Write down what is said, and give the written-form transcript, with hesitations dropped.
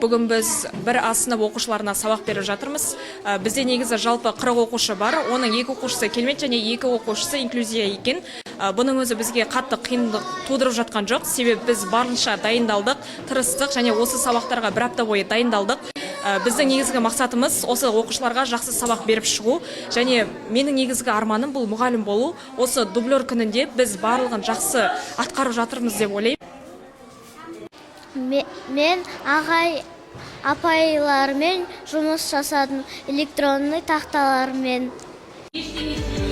Бүгін біз бір А сынып оқушыларына сабақ беріп жатырмыз. Бізде негізі жалпы 40 оқушы бар. Оның екі оқушысы келмеді және екі оқушысы инклюзия екен. Бұның өзі бізге қатты қиындық тудырып жатқан жоқ, себебі біз барынша дайындалдық, тырыстық және осы сабақтарға бір апта бойы дайындалдық. Біздің негізгі мақсатымыз — осы оқушыларға жақсы сабақ беріп шығу және менің негізгі арманым — бұл мұғалім болу. Осы дублер күнінде біз барлығын жақсы атқарып жатырмыз деп ойлаймын. Мен ағай апайлармен жұмыс жасадым, электронный тақталармен. Ештеңе.